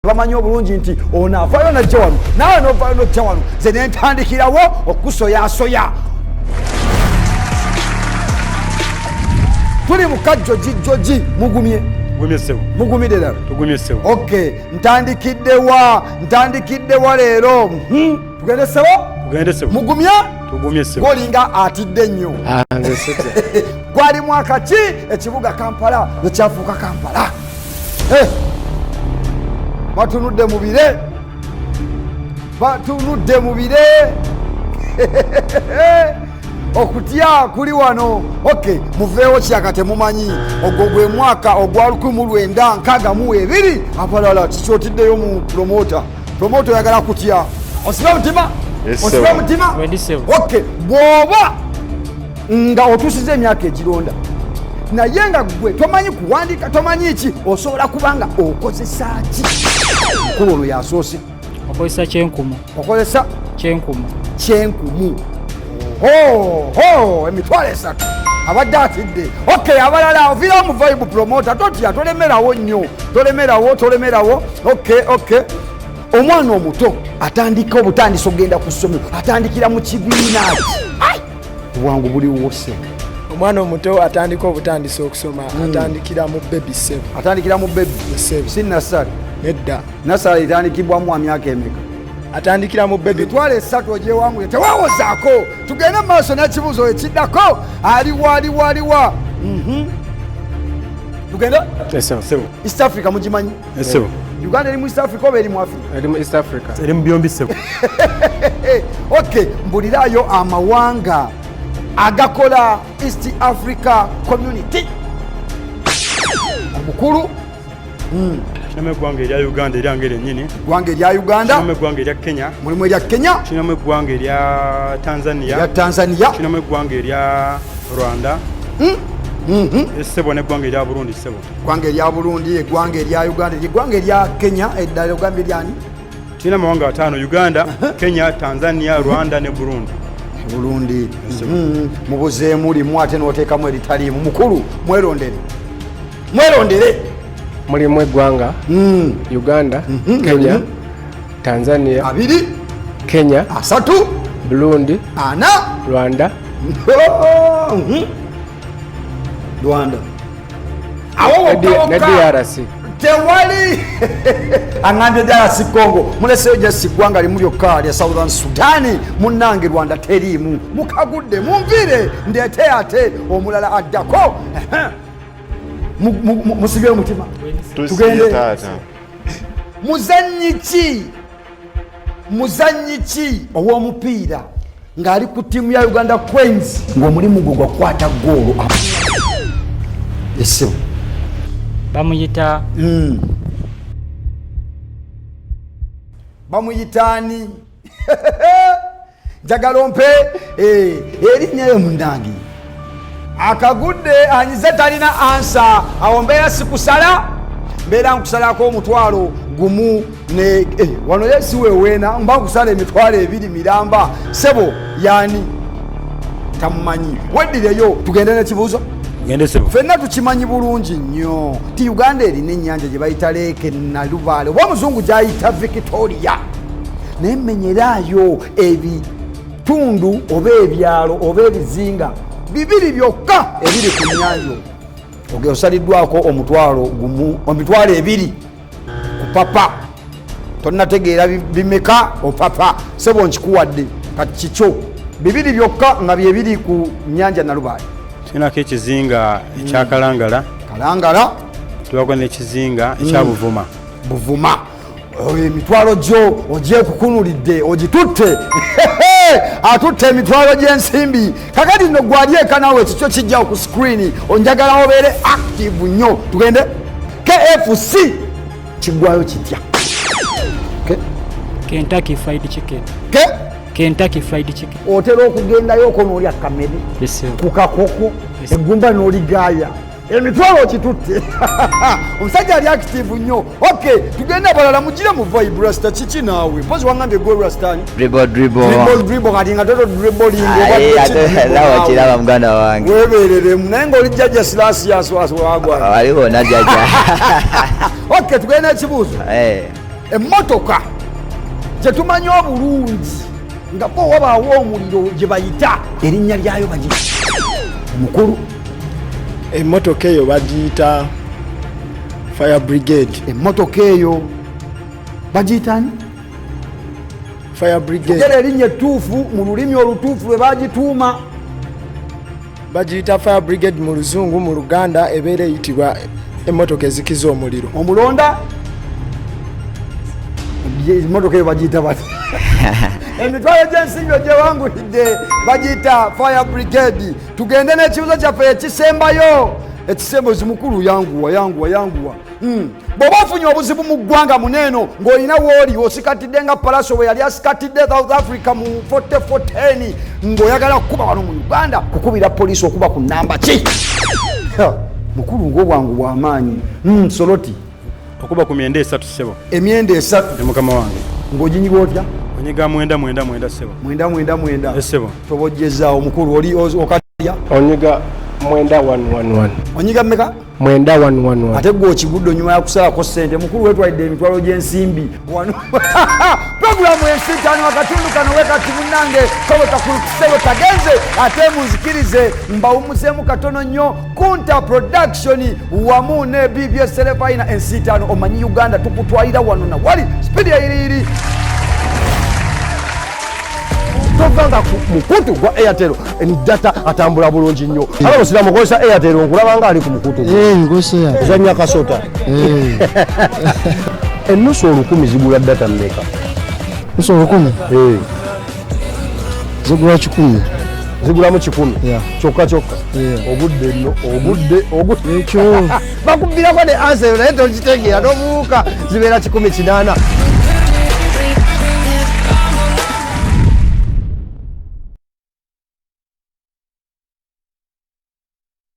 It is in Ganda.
Bamanyi obulungi nti ono avaayo najja wano, naawe novaayo nojja wano, nze nentandikirawo okusoyasoya. Tuli mu kajjojijjoji, mugumye. Tugumye ssebo. Mugumire ddala. Tugumye ssebo. Ok, ntandikiddewa? Ntandikiddewa leero? Tugende ssebo? Tugende ssebo. Mugumye? Tugumye ssebo. Golinga atidde nnyo. Ah, nze sitya. Gwali mwaka ki ekibuga Kampala lwe kyafuuka Kampala? Batunudde mu bire, batunudde mu bire, okutya kuli wano. Ok, muveewo kyaka temumanyi. Ogwo gwe mwaka ogwa 1962. Abalala kikyotiddeyo mu promota. Promota oyagala kutya? Osibe mutima? Yes, Osibe sir. mutima? Ready, sir. Ok, bw'oba nga otuusiza emyaka egironda naye nga gwe tomanyi kuwandiika, tomanyi ki, osobola kuba nga okozesa ki? Mukulu ono yasoose. Okozesa kyenkumu. Okozesa kyenkumu. Kyenkumu. Oho, 30,000 abadde atidde. Ok, abalala oviirawo mu vibe. Promota totya, tolemerawo nnyo, tolemerawo, tolemerawo. Ok, omwana omuto atandika obutandisi okugenda ku ssomero atandikira mu kibiina ki? Ai, obwangu buliwose. Omwana omuto atandika obutandisi okusoma atandikira mu baby 7. Atandikira mu baby? Seven. Si nursery? Nedda. Nursery etandikibwamu wa myaka emeka? Atandikira mu baby. 30,000 ogyewanguye, teweewozaako. Tugende mu maaso n'ekibuuzo ekiddako. Aliwa, aliwa, aliwa? Tugende. Ssebo. Ssebo. East Africa mugimanyi? Ssebo. Uganda eri mu East Africa oba eri mu Africa? Eri mu East Africa. Eri mu byombi ssebo. Ok, mbulirayo amawanga agakola East Africa Community. Omukulu. Kirinamu eggwanga erya Uganda eryange lyennyini. Eggwanga erya Uganda. Kirinamu eggwanga erya Kenya. Mulimu erya Kenya. Kirinamu eggwanga erya Tanzania. Erya Tanzania. Kirinamu eggwanga erya Rwanda. Ssebo, n'eggwanga erya Burundi ssebo. Eggwanga erya Burundi, eggwanga erya Uganda, eggwanga erya Kenya, eddala ogambye lyani? Tulina amawanga 5: Uganda, Kenya, Tanzania, Rwanda ne Burundi. Burundi. Mubuzeemu limu ate n'oteekamu eritaliimu. Mukulu, mwerondere, mwerondere. Mulimu eggwanga Uganda, Kenya, Tanzania. Abiri. Kenya. Asatu. Burundi. Ana. Rwanda. Rwanda awo wokka ne wokka. DRC. Tewali aŋambye DRC Congo. Muleseyo jasi ggwanga limu lyokka lya Southern Sudani. Munnange, Rwanda teriimu. Mukagudde, munviire, ndeete ate omulala addako. Ehe. Musibye omutima. Tusibye. Tugende. Taata. Muzannyi ki, muzannyi ki ow'omupiira ng'ali ku ttiimu ya Uganda Cranes ng'omulimu gwe gwakwata goolo? Essebo. Bamuyita Bamuyitaani? Njagala ompe erinnya yo munange. Akagudde anyize, talina answer. Awo mbeera sikusala, mbeera nkusalako 10,000 ne wano ye si weweena, mba nkusala 20,000 miramba. Sebo, yani tamumanyi? Weddireyo, tugende n'ekibuuzo. Tugende ssebo. Ffenna tukimanyi bulungi nnyo ti Uganda erina ennyanja gye bayita Lake Nalubaale oba omuzungu gyayita Victoria, naye menyeraayo ebitundu oba ebyalo oba ebizinga bibiri byokka ebiri ku nnyanja. Oge osaliddwako 10,000, 20,000 ku papa. Tonnategeera bimeka opapa. Sebo, nkikuwadde kati kikyo. Bibiri byokka nga byebiri ku nnyanja Nalubaale. Tulinako ekizinga ekyakalangala. Kalangala. Tubako n'ekizinga ekyabuvuma. Buvuma. Oyo emitwalo gyo ogyekukunulidde, ogitutte, atutte emitwalo gy'ensimbi. Kakati nno gwali eka naawe ekikyo kijja ku screen. Onjagala obeere active nnyo. Tugende. KFC kiggwayo kitya? Kentucky Fried Chicken. Ke? Kentucky Fried Chicken. Otera okugendayo oko n'olya kamere? Yes, sir. Ku kakoko? Yes. Eggumba n'oligaaya, emitwalo okitutte. Omusajja ali active nnyo. Ok, tugende abalala mugire mu vibe. Rasta, kiki naawe? Mpozi wangambye gwe rastani. Dribble, dribble. Dribble, dribble. Kati nga toto dribbling. Aye, ate nawe okiraba muganda wange. Webereremu naye ngaoli jjajja Silasias wagwa. Waliwo najjajja. Ok, tugende n'ekibuuzo. Eh, Emmotoka gye tumanyi obulungi nga bo wabaawo omuliro gye bayita erinnya lyayo bagi omukulu? Emmotoka eyo bagiyita fire brigade. Emmotoka eyo bagiyitani? Fire brigade. Gera erinnya ettuufu mu lulimi olutuufu lwe bagituuma. Bagiyita fire brigade mu Luzungu, mu Luganda ebeera eyitibwa emmotoka ezikiza omuliro. Omulonda, emotoka eyo bagiyita bati? Emitwalo gy'ensimbi ogyewangulidde, bagiyita fire brigade. Tugende n'ekibuzo kyaffe ekisembayo, ekisembozi. Mukulu, yanguwa, yanguwa, yanguwa. Bw'oba ofunye obuzibu mu ggwanga muneeno ng'olina wooli osikatidde nga Palaso bwe yali asikatidde South Africa mu 4410, ng'oyagala kukuba wano mu Uganda, kukubira poliisi okuba ku namba ki? Ha, mukulu, ng'obwangu bw'amaanyi. Soloti. Okuba ku 93, ssebo. Emyenda esatu? Ne mukama wange. Ng'oginyiga otya? Onyiga 999, ssebo. 999? Essebo. Tobojjezaawo, mukulu, oli okatya. Onyiga 9111. Onyiga mmeka? 9111. Ate gwe okigudde onyuma yakusalako ssente. Mukulu, wetwalidde emitwalo gy'ensimbi wano. Puroguramu Ensiitaano, akatundu kano wekati munnange kobekakusebo kagenze, ate munzikirize mbawumuzeemu katono nnyo. Kunta Production wamu ne BBS Terefayina, Ensiitaano. Omanyi Uganda tukutwalira wano na wali speed yayiriyiri. Tovanga ku mukutu gwa Airtel, data atambula bulungi nnyo. Aba musiramu okozesa Airtel, nkulaba nga ali ku mukutu ozanya kasota. Ennusu 1000 zigula data mmeka? Nusu 1000 zigula 100. Zigulamu 100? Yeah. Kyokka kyokka? Yeah. Ogudde nno, ogudde, ogudde. Ekyo. Bakubirako ne answer naye tokitegeera, nobuuka zibeera 180.